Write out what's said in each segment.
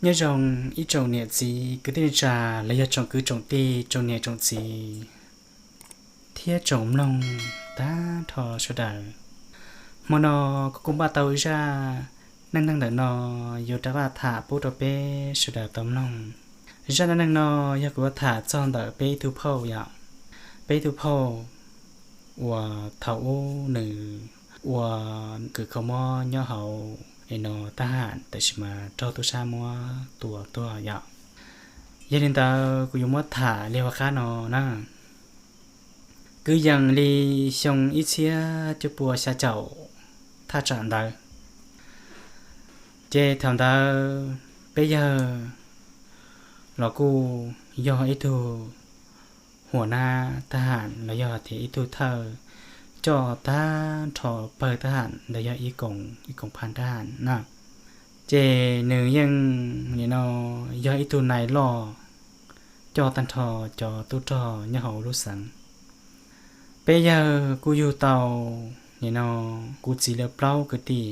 Nyob zoo ib tsoom niam txiv kwv tij neej tsa, los yog tsoom kwv tsoom tij, tsoom niam tsoom txiv thiab tsoom mloog tag nrho sawv daws. Hmo no kuv kuj npaj tau zaj neej neeg ntawm no yuav rov qab tham pub rau peb sawv daws tau mloog. Zaj neej neeg no yog kuv yuav tham txog ntawm peb ib tug phauj yom, peb ib tug phauj uas thaum ub nws ua kws kho mob nyob hauv no thab ham, tab sis mas raug tub sab muab tua tuag yom. Yog li ntawd kuv yuav muab tham li hauv qab no na. Kwv yees li xyoo ib txhiab cuaj pua xya caum thaj tsam ntawd, ces thaum ntawd peb yawg los kuj yog ib tug huam nab thab ham los yog tias ib tug thawj coj tag nrho pawg thab ham ntawd yog ib koom, ib koom phaj thab ham na. Ces nws yeej nim no yog ib tug nais loj coj tag nrho cov tub rog nyob hauv lub xeev. Peb yawg kuj yug tau nim no kuv txiv lawv plaub kwv tij,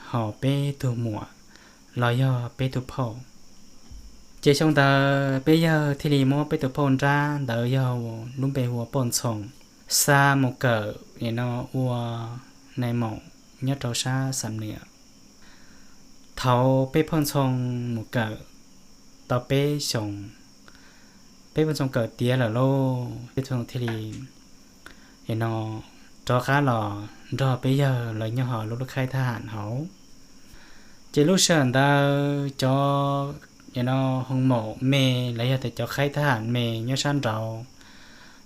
ho peb tug muam los yog peb tug phauj. Ces xyoo ntawd peb yawg thiaj li muab peb tus phauj nrab ntawd yog lub npe hu ua Poj Ntxhoo xa mus kawm nim no ua nais maum nyob rau sab Xam Niam. Thaum peb Poj Ntxhoo mus kawm tau peb xyoos, peb Poj Ntxhoo kawm tiav lawm lauj, peb Poj Ntxhoo thiaj li nim no rov qab los nrog peb yawg lawv nyob hauv lub lub khaib thab ham hauv. Ces lub sij hawm ntawd cov nim no hoo maum me los yog tias cov khaib thab ham me nyob sab nraud,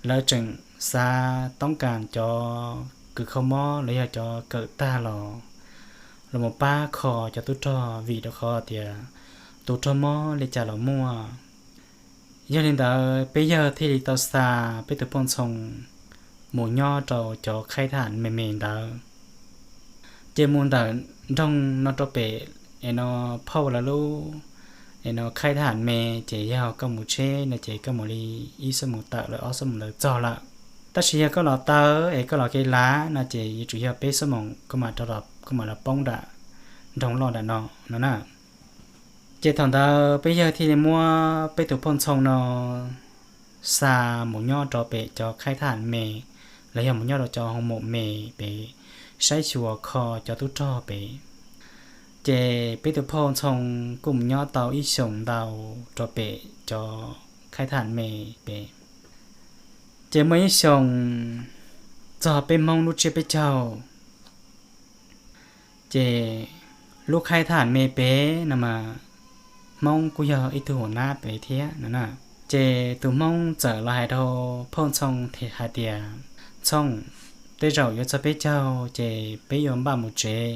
lawv tseem xav toob kas cov kws kho mob los yog cov kawm tag los los mus pab kho cov tub rog, vim rau qhov tias tus rog mob li cas los muaj. Yog li ntawd peb yawg thiaj li tau xa peb tus Poj Ntxhoo mus nyob rau cov khaib thab ham me me ntawd. Ces mus ntawm nroog no rau pem nim no phauj lawv lub nim no khaib thab ham me, ces yog koj mus tsheb no ces koj mus li ib xuab moos tawm lawm ob xuab moos ntawd txog lawm. Tab sis yog koj los taw es koj los kev lav no ces yuav tsum yog peb xuab moos koj mam los poob nram nroog loj nram no no na. Ces thaum ntawd peb yawg thiaj li muab peb tus Poj Ntxhoo no xa mus nyob rau pem cov khaib thab ham me, los yog mus nyob rau cov hoo maum me pem, saib xyuas kho cov tub rog pem. Ces peb tus Poj Ntxhoo kuj mus nyob tau ib xyoos ntau rau pem cov khaib thab ham me pem. Ces muaj ib xyoos txog peb Hmoob lub tsiab peb caug, ces lub khaib thab ham me pem no mas Hmoob kuj yog ib tug huam nab pem thiab no na. Ces tus Hmoob txawm los hais rau Poj Ntxhoo hais tias, Ntxhoo, tej zaum yuav txog peb caug ces peb yuav npaj mus tsev,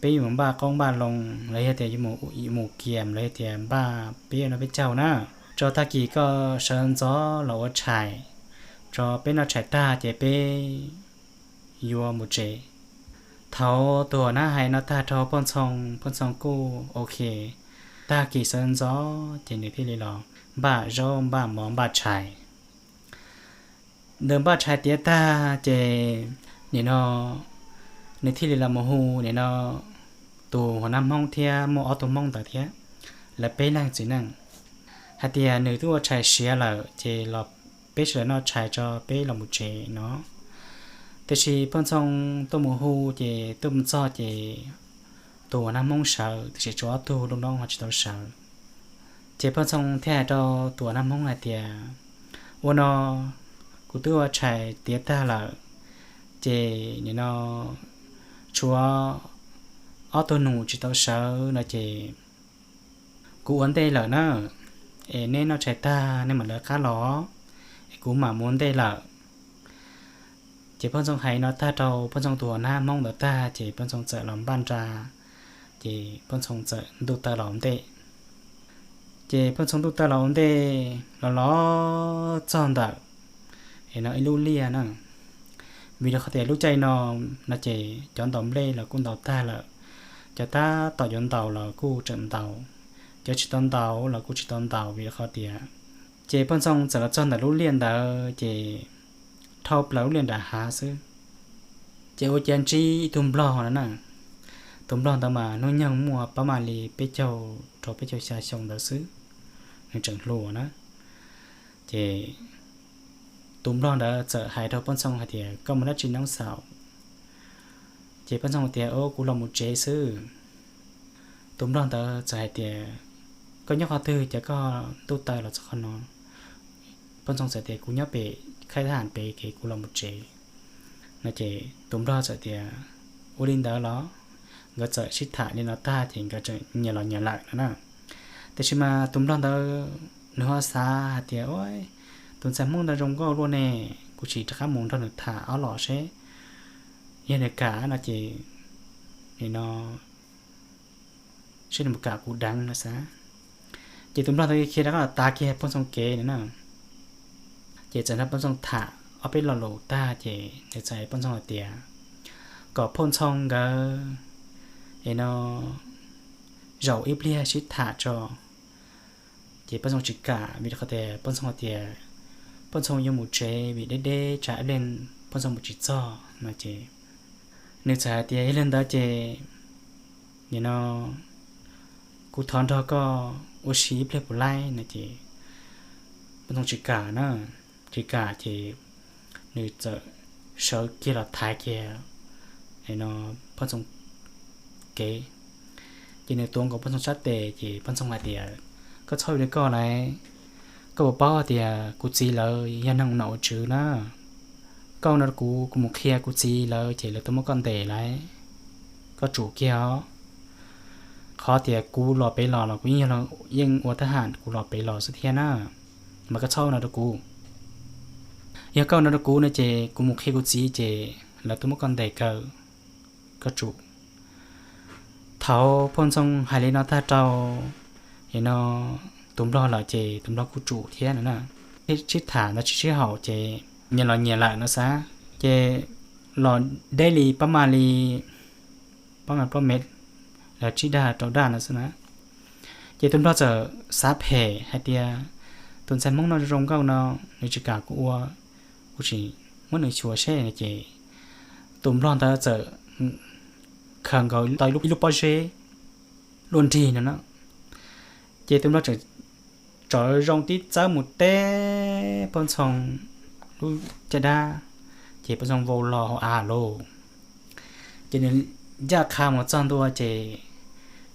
peb yuav mus npaj qoob npaj loo los yog tias yuav mus kiam los yog tias npaj peb yuav noj peb caug na, tso tag kis koj sawv ntxov los ua tshais, tso peb noj tshais tag ces peb yuav mus tsev. Thaum tus huam nab hais no tag rau Poj Ntxhoo, Poj Ntxhoo kuj ok, tag kis sawv ntxov ces nws thiaj li los npaj zaub npaj mov npaj tshais. Ntawm npaj tshais tiav tag ces nim no nws thiaj li los mus hu nim no tus huam nab Hmoob thiab muaj ob tug Hmoob ntawd thiab, lawv peb leeg txiv neej, hais tias nws twb ua tshais siav lawm ces los peb sawv daws noj tshais tso peb los mus tsev no. Tiam sis Poj Ntxhoo tuaj mus hu ces tuaj mus txog ces tus huam nab Hmoob sawv, tiam sis tshuav ob tug lub noob ho tsis tau sawv. Ces Poj Ntxhoo thiaj hais rau tus huam nab Hmoob hais tias, Ua no, kuv twb ua tshais tiav tag lawm, ces nim no tshuav ob tug nus tsis tau sawv no ces kuv ua ntej lawm na, es neb noj tshais tag neb mam lawv qab los, es kuv mam mus ua ntej lawm. Ces Poj Ntxhoo hais no tag rau Poj Ntxhoo tus huam nab Hmoob ntawd tag ces Poj Ntxhoo txawm los npaj nra, ces Poj Ntxhoo txawm ntuj taw los ua ntej. Ces Poj Ntxhoo ntuj taw los ua ntej los los txog ntawm es no ib lub liaj na, vim rau qhov tias lub caij no no ces cov ntaus nplej los kuj ntaus tag lawm, cov tab tom yuav ntaus los kuj tseem ntaus, cov tsis tau ntaus los kuj tsis tau ntaus vim rau qhov tias, ces Poj Ntxhoo txawm los txog ntawm lub liaj ntawd ces dhau plaws lub liaj nram hav xwb, ces ua cas ntsib ib tug nplog no na, Tus nplog ntawd mas hnub nyoog muaj pab mam li peb caug rau peb caug xya xyoo ntawd xwb, nws tseem hluas na. Ces tus nplog ntawd txawm hais rau Poj Ntxoog hais tias, Koj mus dab tsi noob xaus? Ces Poj Ntxoog tias, Au, kuv los mus tsev xwb. Tus nplog ntawd txawm hais tias, Koj nyob qhov twg cas koj ntuj taw los txog qhov no? Poj Ntxoog txawm tias, Kuv nyob pem khaib thab ham pem, kuv los mus tsev no. Ces tus nplog txawm tias, Ua li ntawd los? Nkawd txawm sib tham li no tag ces nkawd txawm nyias los nyias lawm no na. Tiam sis mas tus nplog ntawd nws ho xav hais tias, Tus ntxhais Hmoob ntawd zoo nkauj luaj ne, kuv sim rov qab mus nrog nws tham ob los seb yog nws kam no ces, no, seb nws mus kam kuv deev no xav. Ces tus nplog ntawd khiav rov qab los tav kiag Poj Ntxoog kev no na. Ces txawm nrog Poj Ntxoog tham ob peb lo lus tag ces nws txawm hais Poj Ntxoog hais tias, Kom Poj Ntxoog nkawd, no, zaum ib pliag sib tham tso. Ces Poj Ntxoog tsis kam vim rau qhov tias Poj Ntxoog hais tias Poj Ntxoog yuav mus tsev vim deb deb tsam ib leeg Poj Ntxoog mus tsis txog no. Ces nws txawm hais tias, Yog li ntawd ces, no, kuv thov nrog koj ua si ib pliag puas laib no. Ces Poj Ntxoog tsis kam na, tsis kam ces nws txawm sawv kiag los thaiv kiag, no, Poj Ntxoog kev. Ces nws tuav nkaus Poj Ntxoog sab tes ces Poj Ntxoog hais tias, Koj txhob ua li koj lauj, koj puas paub tias kuv txiv lawv yog neeg nom ua tswv na. Koj ua no rau kuv, kuv mus qhia kuv txiv lawv ces lawv tuaj muab koj ntes lauj. Koj tsum kiag os. Qhov tias kuv los pem los los kuv yeej yog, yeej ua thab ham kuv los pem los xwb thiab na. Mas koj txhob ua no rau kuv. Yog koj ua no rau kuv no ces kuv mus qhia kuv txiv ces lawv tuaj muab koj ntes kaw. Koj tsum. Thaum Poj Ntxoog hais li no tag rau, no, tus nplog lawm ces tus nplog kuj tsum thiab no na. Sib tham ntawd tsis sib haum ces nyias los nyias lawm no xav. Ces los deb li pab mam li, pab mam li plaub mev los tsib dag rau dag no xwb na. Ces tus nplog txawm xav phem hais tias, Tus ntxhais Hmoob no zoo nkauj no, nws tsis kam kuv ua, kuv sim muab nws xyuas seb no. Ces tus nplog ntawd txawm khaws nkaus tau ib lub pob zeb luaj nrig no na. Ces tus nplog txawm tsawv zoo tib txawb mus teb Poj Ntxoog lub caj dab, ces Poj Ntxoog vau lo hauv av lauj. Ces nws ncaj qha mus txog ntua ces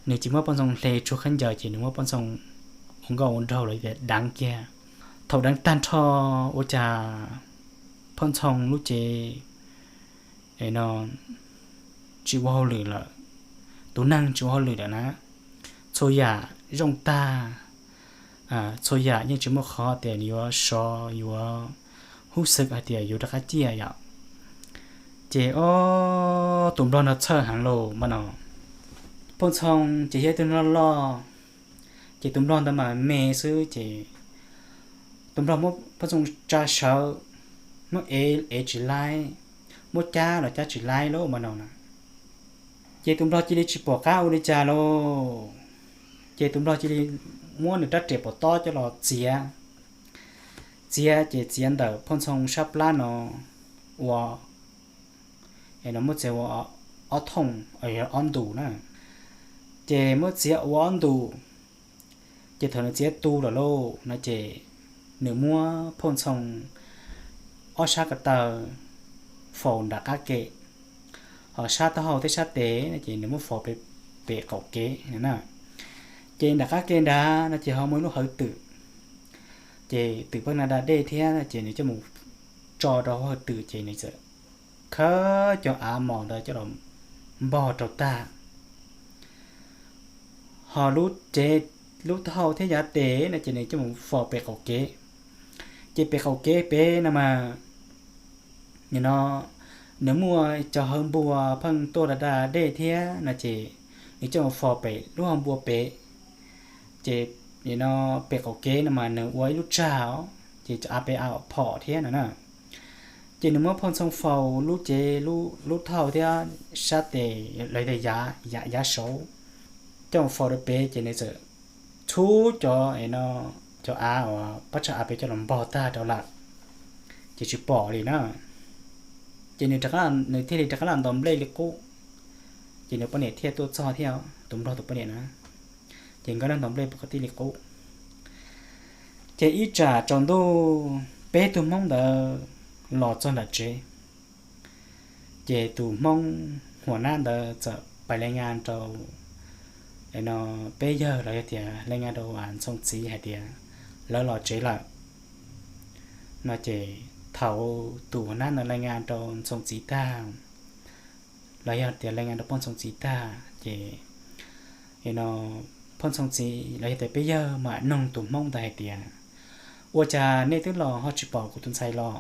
nws tsis muab Poj Ntxoog hle tsuag khaub ncaws ces nws muab Poj Ntxoog ua nkauj ua nraug los deev kiag. Thaum deev tag nrho ua cas Poj Ntxoog lub cev, no, tsis ua hauj lwm lawm, tus neeg tsis ua hauj lwm lawm na. Txhua yam zoo tag, txhua yam yeej tsis muaj qhov tias nws yuav sov yuav hub xwm hais tias yuav rov qab ciaj yom. Ces ob tus nplog no txhawj heev lauj mas no. Poj Ntxoog ces yog ib tug loj loj, ces tus nplog ntawd mas me xwb ces tus nplog muab Poj Ntxoog tsa sawv, muab ev ev tsis laib, muab cab los cab tsis laib lauj mas no na. Ces tus nplog cia li tsis pom qab ua li cas lauj. Ces tus nplog cia li muab nws rab riam pom tob coj los txiav. Txiav ces txiav ntawm Poj Ntxoog sab plab no ua, no muab txiav ua ob thooj, ob ntus na. Ces muab txiav ua ob ntus, ces thaum nws txiav tu lawm lauj no ces nws muab Poj Ntxoog ob sab ko taw faus nram qab ke, ho sab taub hau thiab sab tes no ces nws muab faus pem qaum kev na. Ces nram qab ke nrad no ces ho muaj ib lub hawv twm, ces twm pheej na da dej thiab no ces nws coj mus tso rau hauv hawv twm ces nws txawm khawb cov av mos ntawd coj los npog rau tag. Ho lub cev, lub taub hau thiab yav tes no ces nws coj mus faus pem qaum kev. Ces pem qaum kev pem no mas, no, nws muaj cov hawv npua pheej tuaj da da dej thiab no ces nws coj mus faus pem lub hauv npua pem. Ces no pem qaum kev no mas nws ua ib lub tsag os, ces cov av pem av phom thiab no na. Ces nws muab Poj Ntxoog faus lub cev, lub taub hau thiab sab tes, los yog tias yav, yav saud, coj mus faus rau pem ces nws txawm txhub cov, no, cov av uas pab tsag av pem coj los npog tag rau lawm, ces tsis pom li na. Ces nws rov qab, nws thiaj li rov qab los ntaus nplej li qub. Ces nws poj niam thiaj tuaj txog thiab, tus nplog tus poj niam na, ces nkawd noj ntaus nplej pom qhov tij li qub. Ces ib tsam tsaus ntuj peb tug Hmoob ntawd los txog nram tsev, ces tus Hmoob huas nab ntawd txawm pais le ngas rau peb yawg los yog tias le ngas rau Ntxhoo txiv hais tias lawv los tsev lawm no. Ces thaum tus huas nab ntawd le ngas rau Ntxhoo txiv tag, los yog tias le ngas rau poj Ntxhoo txiv tag ces poj Ntxhoo txiv los yog tias peb yawg mam noog tus Hmoob ntawd hais tias, ua cas nej twb los ho tsis pom kuv tus ntxhais los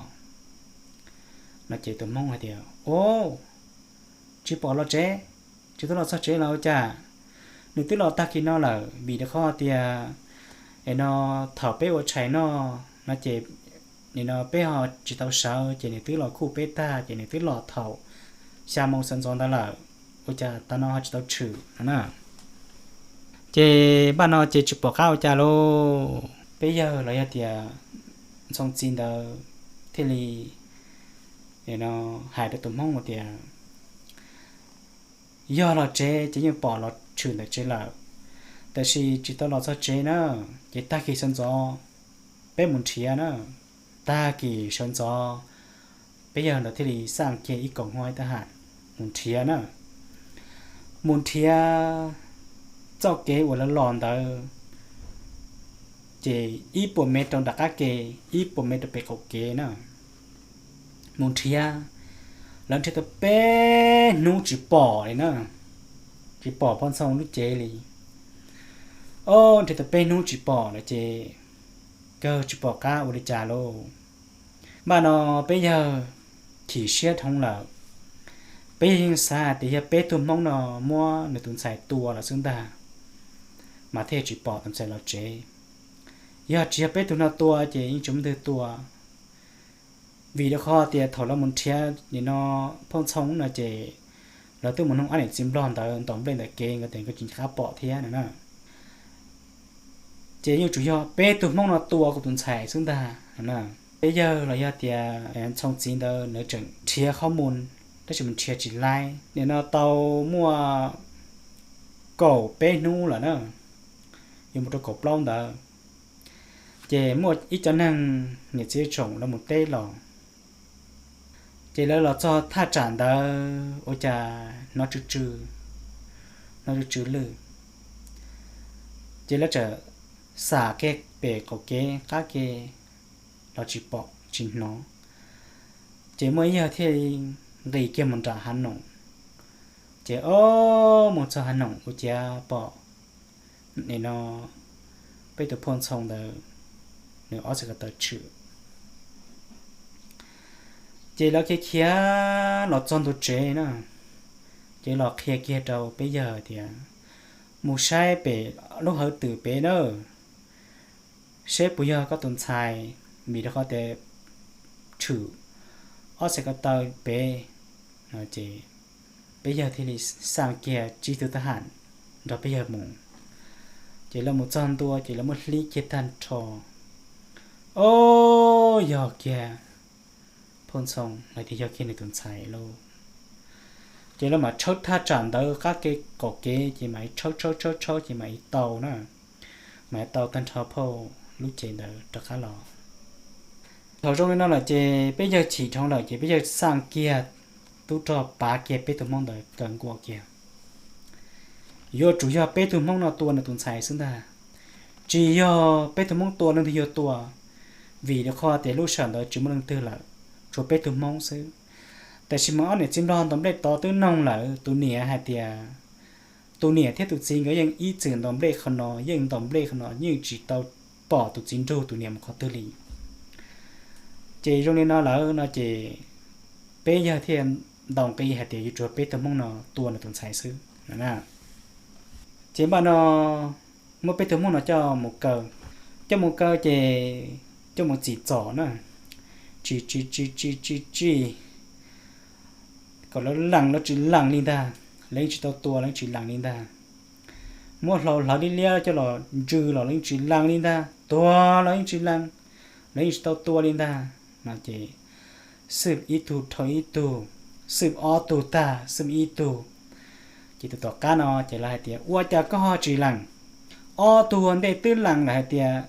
no? Ces tus Hmoob hais tias, o, tsis pom los tsev, tsis tau los txog tsev los ua cas, nws twb los tag kis no lawm, vim rau qhov tias no thaum peb ua tshais noj no ces no peb ho tsis tau sawv ces nws twb los khuj peb tag ces nws twb los thaum xya moo sawv ntxov ntawd lawm, ua cas tav no ho tsis tau tshwm no na. Ces npaj no ces tsis pom qab ua cas lauj, peb yawg los yog tias Ntxhoo txiv ntawd thiaj li hais rau tus Hmoob tias, yog los tsev ces yeej pom los tshwm ntawm tsev lawm, tab sis tsis tau los txog tsev na, ces tag kis sawv ntxov peb mus nrhiav na. Tag kis sawv ntxov peb yawg ntawd thiaj li xaj kiag ib kaum hmo tab ham mus nrhiav na. Mus nrhiav txoj kev uas lawv los ntawd ces ib puas mev rau nram qab ke, ib puas mev rau pem qaum kev na. Mus nrhiav, lawv nrhiav tau peb hnub tsis pom li na, tsis pom poj Ntxhoo lub cev li. O, nrhiav tau peb hnub tsis pom lawm ces kawg tsis pom qab ua li cas lauj. Npaj no peb yawg chim siab dhau lawm, peb yawg yeej xav hais tias yog peb tug Hmoob no muab nws tus ntxhais tua lawm xwb ntag, mas thiaj tsis pom tus ntxhais los tsev. Yog tsis yog peb tug no tua ces yeej tsis muaj leej twg tua, vim rau qhov tias thaum lawv mus nrhiav nim no poj Ntxhoo no ces lawv twb mus noog ob niam txiv nplog ntawd ntaus nplej ntawm kev nkawd tias nkawd tsis nco qab pom thiab no na. Ces yeej tsuas yog peb tug Hmoob no tua kuv tus ntxhais xwb ntag no na. Peb yawg los yog tias Ntxhoo txiv ntawd nws tseem nrhiav qhov mus, tab sis mus nrhiav tsis laib, nim no tau muaj kaum peb hnub lawm na, yuav mus rau kaum plaub ntawd, ces muaj ib co neeg niam txiv tsoom lawv mus teb los, ces lawv los txog thaj tsam ntawd ua cas hnov tsw tsw, hnov tsw tsw lwj, ces lawv txawm xam kiag pem qaum kev qab ke los tsis pom tsis hnov. Ces muaj ib yawg thiaj nqis kiag mus nram hav noom, ces o, mus txog hav noom ua ciav pom nim no peb tus poj Ntxhoo ntawd nws ob txhais ko taw tshwm. Ces lawv khiav khiav los txog ntua tsev na, ces los qhia kiag rau peb yawg tias mus saib pem lub hawv twm pem na, seb puas yog koj tus ntxhais, vim rau qhov tias tshwm ob txhais ko taw pem no. Ces peb yawg thiaj li xaj kiag tsib tug tab ham nrog peb yawg mus. Ces lawv mus txog ntua ces lawv muab hlib kiag tag nrho, o, yog kiag poj Ntxhoo lawv tias yog kiag nws tus ntxhais lauj. Ces lawv mam tshawb thaj tsam ntawd qab ke qaum kev ces mam tshawb tshawb tshawb tshawb ces mam tau na, mam tau tag nrho phauj lub cev ntawd rov qab los. Thaum zoo li no lawm ces peb yawg chim dhau lawm ces peb yawg xaj kiag tub rog pav kiag peb tug Hmoob ntawd kaw nkuaj kiag. Yuav tsum yog peb tug Hmoob no tua nws tus ntxhais xwb ntag, tsis yog peb tug Hmoob tua leej twg yuav tua, vim rau qhov tias lub sij hawm ntawd tsis muaj leej twg lawm, tshuav peb tug Hmoob xwb. Tab sis mas ob niam txiv nplog ntaus nplej tod twb noog lawm, tus niam hais tias tus niam thiab tus txiv nkawd yeej ib txwm ntaus nplej qhov no, yeej ntaus nplej qhov no, yeej tsis tau pom tus txiv nrug tus niam mus qhov twg li. Ces zoo li no lawm no ces peb yawg thiaj ntaus nqi hais tias yuav tsum peb tug Hmoob no tua nws tus ntxhais xwb no na. Ces npaj no muab peb tug Hmoob no coj mus kaw, coj mus kaw ces coj mus txim txom na, tsis tsis tsis tsis tsis tsis kom lawv lees lawv tsis lees li ntag, lawv yeej tsis tau tua lawv yeej tsis lees li ntag. Muab hlau hlawv liab liab coj los ntsws los lawv yeej tsis lees li ntag, tuag los yeej tsis lees, lawv yeej tsis tau tua li ntag no ces xwb ib tug dhau ib tug, xwb ob tug tag xwb ib tug, Ces tus tom qab no ces lawv hais tias, Ua cas koj ho tsis lees? Ob tug ua ntej twb lees lawm hais tias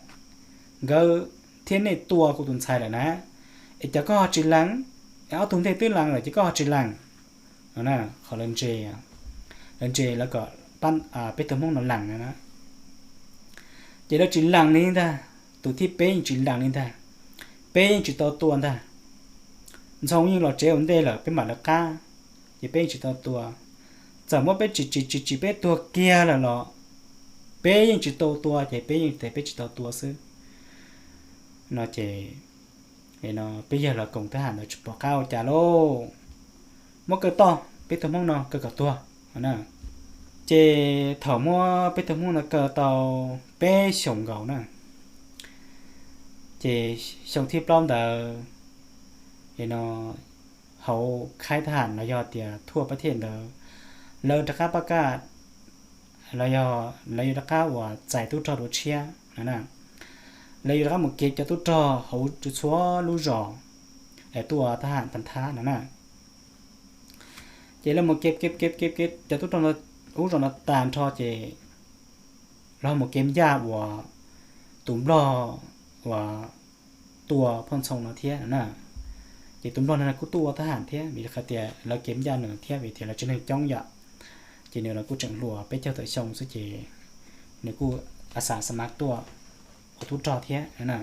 nkawd thiab nej tua kuv tus ntxhais lawm na, es cas koj ho tsis lees? Ob tug ntej twb lees lawm ces koj ho tsis lees? Qhov lawv ntse, lawv ntse lawv kom peb tug Hmoob no lees na. Ces lawv tsis lees li ntag, tus thib peb yeej tsis lees li ntag. Peb yeej tsis tau tua ntag. Ntxhoo yeej los tsev ua ntej lawm peb mam lawv qab, ces peb yeej tsis tau tua. Txawm muab peb tsis tsis tsis tsis peb tuag kiag lawm los peb yeej tsis tau tua, ces peb yeej tias peb tsis tau tua xwb no ces peb yawg los koom thab ham ntawd tsis pom qab ua cas lauj, muab kaw toj peb tug Hmoob no kaw kom tuag na. Ces thaum muab peb tug Hmoob no kaw tau peb xyoos nkaus na, ces xyoo thib plaub ntawd no hauv khaib thab ham los yog tias thuaj pab thiaj ntawd, lawv rov qab pab kaj los yog lawv yuav rov qab uas txais tub rog dua tshiab no na. Lawv yuav rov qab mus kev cov tub rog hauv txhua lub zos es tuaj ua thab ham tag nrho no na. Ces lawv mus kev kev kev kev kev cov tub rog lub zos no tag nrho ces lawv mus kev ncaj uas tus nplog uas tua Phoj Ntxhoo no thiab no na. Ces tus nplog no kuj tuaj ua thab ham thiab vim hais tias lawv kev ncaj nws thiab vim tias lawv tsev neeg coob yam, ces nws los kuj tseem hluas peb caug tawm xyoo xwb ces nws kuj a xav xa mab tuaj ua tub rog thiab no na.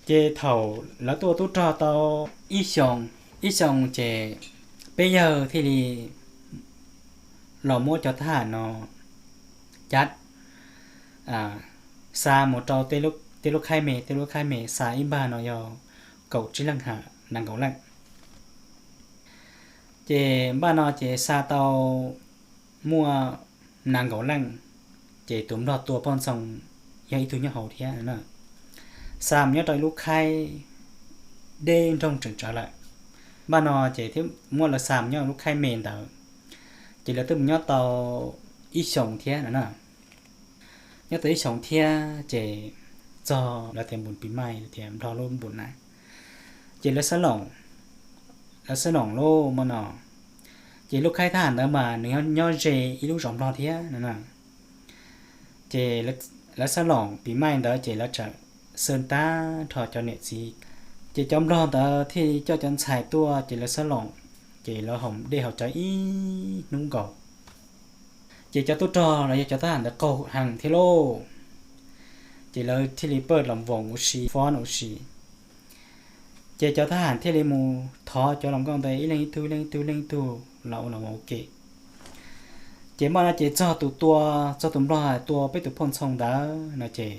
Ces thaum lawv tuaj ua tub rog tau ib xyoos, ib xyoos ces peb yawg thiaj li los muab cov thab ham no cab xa mus rau tej lub khaib me, tej lub khaib me xa ib npag no yog kaum tsib leej ham nees nkaum leej. Ces npaj no ces xa tau muaj nees nkaum leej, ces tus nplog tua Phoj Ntxhoo yog ib tug nyob hauv thiab no na. Xa mus nyob rau ib lub khaib deb nroog tseem tsawv lawm. Npaj no ces thiaj muab lawv xa mus nyob lub khaib me ntawd, ces lawv twb mus nyob tau ib xyoos thiab no na. Nyob tau ib xyoos thiab ces txog lawv tias npus pis maij tias nplog lub npus na, ces lawv xab loos, lawv xab loos lub mo no, ces lub khaib thab ham ntawd mas nws nyob ze ib lub zos nplog thiab no na. Ces lawv xab loos pis maij ntawd ces lawv txawm xawb tag nrho cov niam txiv, ces cov nplog ntawd thiaj coj cov ntxhais tuaj ces lawv xab loos, ces lawv haus dej haus cawv ib hnub nkaus. Ces cov tub rog los yog cov thab ham ntawd qaug heev thiab lauj, ces lawv thiaj li pawj los voos ua si, fob ua si. Ces cov thab ham thiaj li mus thov cov hluas nkauj ntawd ib leeg ib tug, ib leeg ib tug, ib leeg ib tug los ua los voos ua ke. Ces npaj no ces txog tus tua, txog tus nplog tua peb tus Phoj Ntxhoo ntawd no ces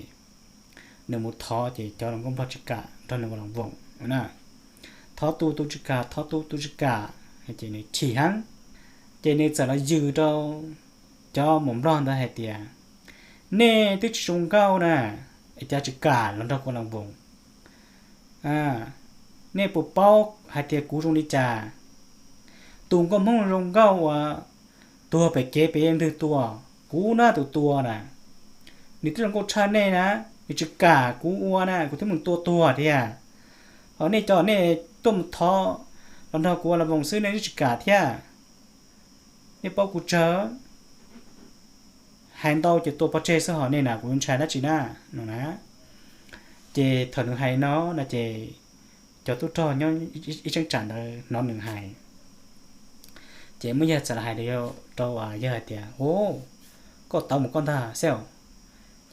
nws mus thov ces cov hluas nkauj nplog tsis kam nrog nws ua los voos na. Thov tus tus tsis kam, thov tus tus tsis kam, ces nws chim heev. Ces nws txawm los yws rau cov maum nplog ntawd hais tias, nej twb tsis zoo nkauj na, es cas tsis kam los nrog kuv los voos? Nej puas paub hais tias kuv zoo li cas? Tus nkauj Hmoob zoo nkauj uas tuag pem kev pem ntwg tua, kuv na tus tua na, nws twb zoo nkauj tshaj nej na, nws tsis kam kuv ua na, kuv twb mus tua tuag tiag. Ho nej cov nej tuaj mus thov los nrog kuv ua los voos xwb nej twb tsis kam thiab. Nej paub kuv tsawg, hais ntau ces tua pov tseg xwb ho nej na, kuv ntshai dab tsi na, no na. Ces thaum nws hais no no ces cov tub rog nyob ib cheeb tsam ntawd hnov nws hais, ces muaj yawg txawm los hais rau yawg hais tias, Ua, koj tawv mus koj ntag xwb.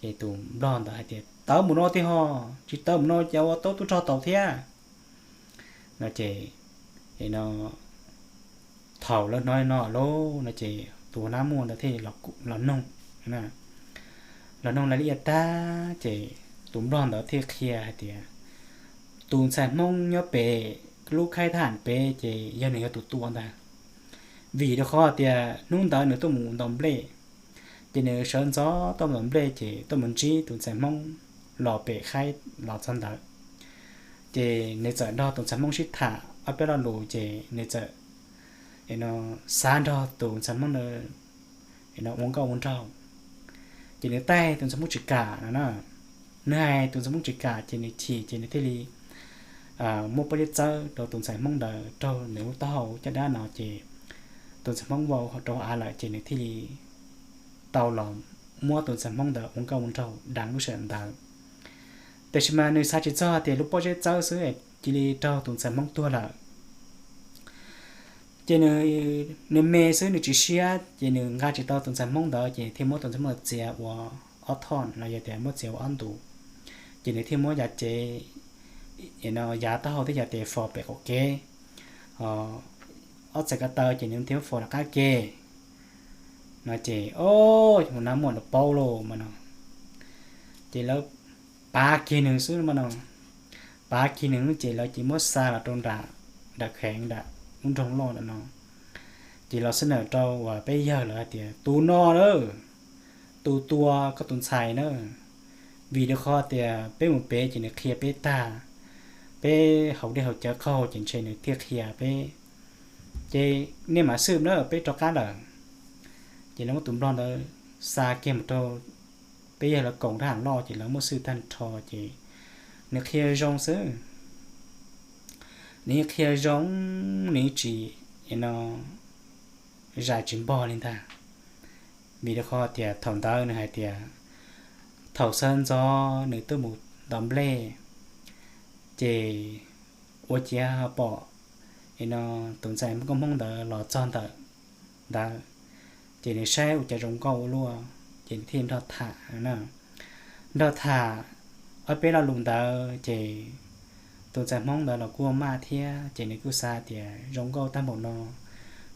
Ces tus nplog ntawd hais tias, Tawv mus no tiag ho, tsis tawv mus no ces ua tau tub rog tau thiab no ces, no thaum lawv hnov li no lauj no ces tus nab muaj ntawd thiaj los noog, los noog lawv li ib tag ces tus nplog ntawd thiaj qhia hais tias tus ntxhais Hmoob nyob pem lub khaib thab ham pem ces yog nws yog tus tua ntag. Vim rau qhov tias hnub ntawd nws tuaj mus ntaus nplej, ces nws sawv ntxov tuaj mus ntaus nplej ces tuaj mus ntsib tus ntxhais Hmoob los pem khaib los txog ntawd. Ces nws txawm nrog tus ntxhais Hmoob sib tham ob peb lo lus ces nws txawm xav nrog tus ntxhais Hmoob ua nkauj ua nraug. Ces nws taij tus ntxhais Hmoob tsis kam no na. Nws hais tus ntxhais Hmoob tsis kam ces nws chim ces nws thiaj li muab pob zeb txawb rau tus ntxhais Hmoob ntawd raug nws lub taub hau caj dab no ces tus ntxhais Hmoob vau rau hauv av lawm ces nws thiaj li tau los muab tus ntxhais Hmoob ntawd ua nkauj ua nraug deev lub sij hawm ntawd. Tiam sis mas nws xav tsis txog tias lub pob zeb txawb xwb cia li raug tus ntxhais Hmoob tuag lawm. Ces nws, nws me xwb nws tsis siab ces nws nqa tsis tau tus ntxhais Hmoob ntawd ces thiaj muab tus ntxhais Hmoob ntawd txiav ua ob thoj los yog tias muab txiav ua ob ntus. Ces nws thiaj muab yav cev, yav taub hau thiab yav tes faus pem qaum kev, ob txhais ko taw ces nws thiaj muab faus rov qab ke no ces, o, ua nab muaj nws paub lauj mas no. Ces lawv pav kiag nws xwb mas no, pav kiag nws ces lawv cia li muab xa los rau nram, nram kheev nram lub nroog loj ntawm no. Ces los xab nawm rau uas peb yawg lawv hais tias tus no lawm, tus tua koj tus ntxhais na, vim rau qhov tias peb mus pem ces nws qhia peb tag, peb haus dej haus cawv qaug ces ntshe nws thiaj qhia peb, ces nej mam xwb na, peb rov qab lawm. Ces lawv muab tus nplog ntawd xa kiag mus rau peb yawg lawv koom rab ham loj ces lawv muab xwb tag nrho ces nws qhia zoo xwb. Nws qhia zoo, nws tsis, no, zais tsis npog li ntag. Vim rau qhov tias thaum ntawd nws hais tias thaum sawv ntxov nws tuaj mus ntaus nplej, ces ua ciav pom, no, tus ntxhais nkauj Hmoob ntawd los txog ntawm ntawd, ces nws saib ua cas zoo nkauj ua luaj ces nws thiaj nrog tham, nrog tham ob peb lo lus ntawd ces tus ntxhais Hmoob ntawd los kuj maj thiab ces nws kuj xav tias zoo nkauj tag npaum no,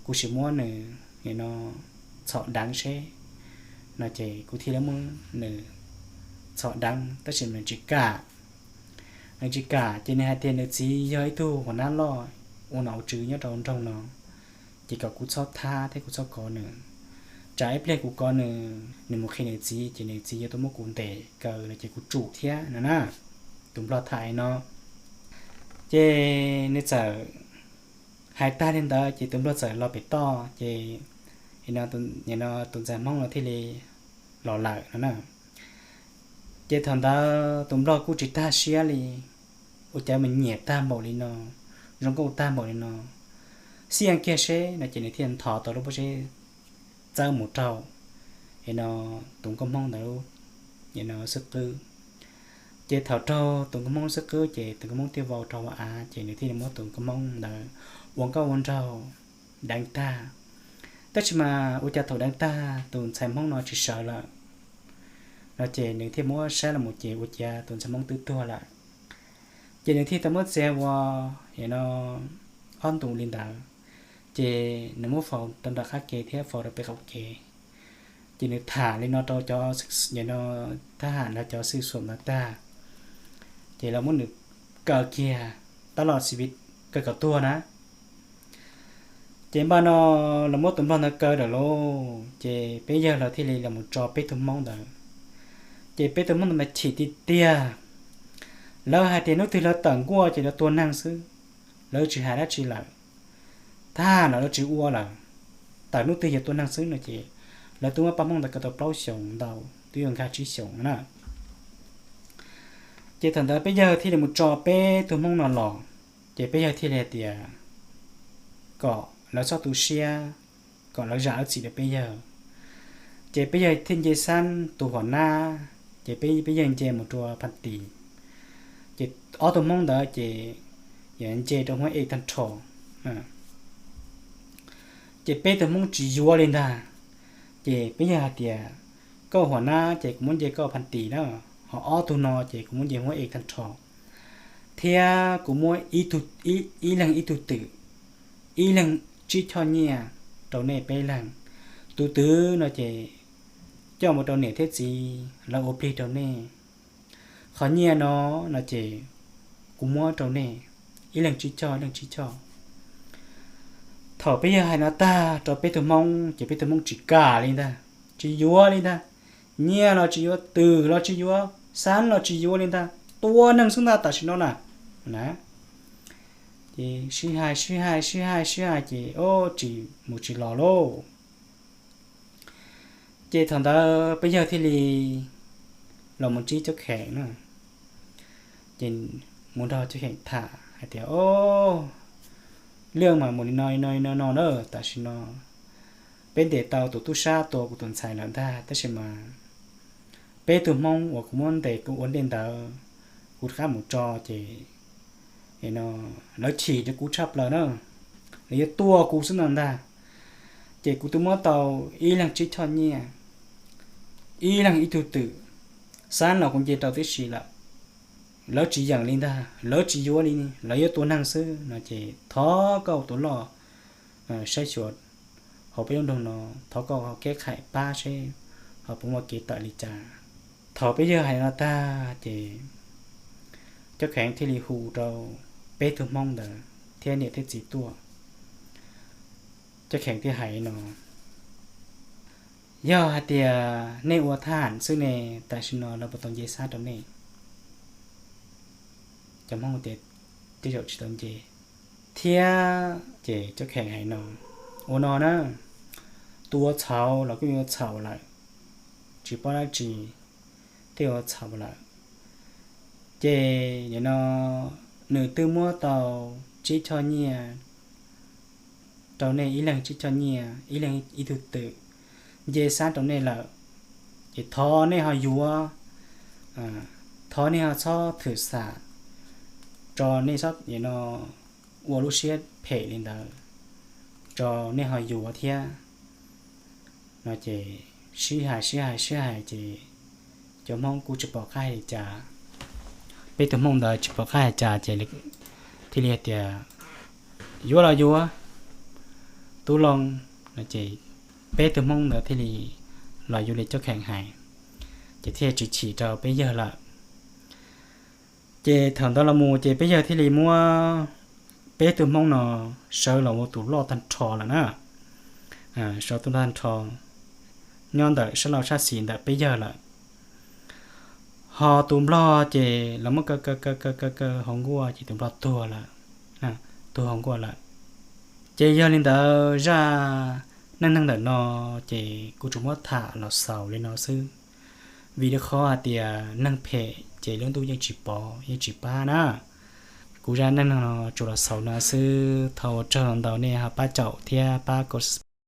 kuv sim muab nws, no, txhom deev seb no ces kuv thiaj li muab nws txhom deev, tab sis nws tsis kam. Nws tsis kam ces nws hais tias nws txiv yog ib tug huas nab loj ua nom ua tswv nyob rau nroog no, ces kom kuv txhob thab thiab kuv txhob kov nws. Tsam ib pliag kuv kov nws, nws mus qhia nws txiv ces nws txiv yuav tuaj muab kuv ntes kaw no ces kuv tsum thiab no na. Tus nplog tham li no ces nws txawm hais tag li ntawd ces tus nplog txawm los pem toj ces, no, tus ntxhais Hmoob no thiaj li los lawm no na. Ces thaum ntawd tus nplog kuj tsis tag siab li, ua cas mas nyiam tag npaum li no, zoo nkauj tag npaum li no, xij kiag seb no ces nws thiaj nthos tau lub pob zeb txawb mus raug, no, tus nkauj Hmoob ntawd, no, xwb qwb. Ces thaum raug tus nkauj Hmoob xwb qwb ces tus nkauj Hmoob thiaj vau rau hauv av ces nws thiaj li muab tus nkauj Hmoob ntawd ua nkauj ua nraug deev tag. Tab sis mas ua cas thaum deev tag tus ntxhais Hmoob no tsis sawv lawm no ces nws thiaj muab saib los mus ces ua ciav tus ntxhais Hmoob twb tuag lawm. Ces nws thiaj tau muab txiav ua, no, ob ntus li ntawd, ces nws muab faus rau nram qab ke thiab faus rau pem qaum kev. Ces nws tham li no rau cov, no, thab ham los cov xwj xuam ntawd tag, ces lawv muab nws kaw kiag, tab los xi vi kaw kom tuag na. Ces npaj no lawv muab tus nplog ntawd kaw lawm lauj, ces peb yawg lawv thiaj li los mus tso peb tug Hmoob ntawd. Ces peb tug Hmoob ntawd mas chim tiag tiag. Lawv hais tias hnub twg lawv tawm nkuaj ces lawv tua neeg xwb, lawv tsis hais dab tsi lawm. Thab ham los lawv tsis ua lawm, tawm hnub twg yog tua neeg xwb no ces lawv twb muab pab Hmoob ntawd kaw tau plaub xyoos ntau, twb yuav nkag tsib xyoos na. Ces thaum ntawd peb yawg thiaj li mus tso peb tug Hmoob no los, ces peb yawg thiaj li hais tias kom lawv txhob tu siab, kom lawv zam lawv txim rau peb yawg. Ces peb yawg thiaj nce xab tus huam nab, ces peb, peb yawg nce mus rau Phan Tis. Ces ob tug Hmoob ntawd ces nce rau Huab Ej tag nrho. Ces peb tug Hmoob tsis yuav li ntag. Ces peb yawg hais tias koj huam nab ces kuv muab nce koj Phan Tis na, ho ob tug no ces kuv muab nce Huab Ej tag nrho, thiab kuv muab ib leeg ib tug twm, ib leeg tsib choj nyiaj rau nej peb leeg. Tus twm no ces coj mus rau niam thiab txiv lawv ua plig rau nej. Qhov nyiaj no, no ces kuv muab rau nej ib leeg tsib choj, ib leeg tsib choj. Thaum peb yawg hais no tag rau peb tug Hmoob ces peb tug Hmoob tsis kam li ntag, tsis yuav li ntag. Nyiaj los tsis yuav, twm los tsis yuav, xab los tsis yuav li ntag, tua neeg xwb ntag tam sim no na. Na, ces sib hais sib hais sib hais sib hais ces o, tsis mus tsis los lauj. Ces thaum ntawd peb yawg thiaj li los mus ntsib Coob Kheem na. Ces mus nrog Coob Kheem tham hais tias o, laj mas mus li no li no li no no na, tam sim no Peb ntes tau tus tub sab tua kuv tus ntxhais lawm ntag, tab sis mas peb tug Hmoob uas kuv muab ntes kuv ua ntej ntawd, kuv rov qab mus tso ces no lawv chim rau kuv tshaj plaws na, lawv yuav tua kuv xwb no ntag. Ces kuv twb muab tau ib leeg tsib choj nyiaj, ib leeg ib tug twm, xab los kuv nce rau tib si lawm. Lawv tsis yeem li ntag, lawv tsis yuav li, lawv yuav tua neeg xwb no ces thov koj tus loj saib xyuas hauv peb lub nroog no, thov koj keb qhais pab seb ho puas muaj kev tawm li cas. Thaum peb yawg hais no tag ces Cob Kheev thiaj li hu rau peb tug Hmoob ntawd thiab niam thiab txiv tuaj. Cob Kheev thiaj hais no, yog hais tias nej ua thab ham xwb ne, tam sim no lawv puas tau nce xab rau nej? Cov Hmoob tias tej zaum tsis tau nce thiab. Ces Cob Kheev hais no, ua no na, tus ua txhaum los kuj yuav txhaum lawm, tsis paub dab tsi, thiaj ua txhaum lawm. Ces nim no nws twb muab tau tsib choj nyiaj rau nej, ib leeg tsib choj nyiaj, ib leeg ib tug twm, nce xab rau nej lawm, ces thov nej ho yuav, thov nej ho txhob thwm xam, tso nej txhob nim no ua lub siab phem li ntawd, tso nej ho yuav thiab no ces sib hais sib hais sib hais ces cov Hmoob kuj tsis pom qab hais li cas. Peb tug Hmoob ntawd tsis pom qab hais cas ces thiaj li hais tias, yuav los yuav, tub Looj no ces peb tug Hmoob ntawd thiaj li los yuav li Cob Kheev hais, ces thiaj tsis chim rau peb yawg lawm. Ces thaum ntawd los mus ces peb yawg thiaj li muab peb tug Hmoob no sawv los ua tus loj tag nrho lawm na. Sawv tus loj tag nrho nyob ntawm sab laug sab xis ntawm peb yawg lawm. Ho tus Nplog ces los muab kaw kaw kaw kaw kaw kaw hauv nkuaj ces tus Nplog tuag lawm, tuag hauv nkuaj lawm. Ces yog li ntawd zaj neej neeg ntawm no ces kuv tsuas muab tham los xaus li no xwb, vim rau qhov hais tias neeg phem ces lub ntuj yeej tsis pov yeej tsis pab na. Kuv zaj neej neeg no tsuas los xaus no xwb, thov ua tsaug ntau nej ho pab caum thiab pab kom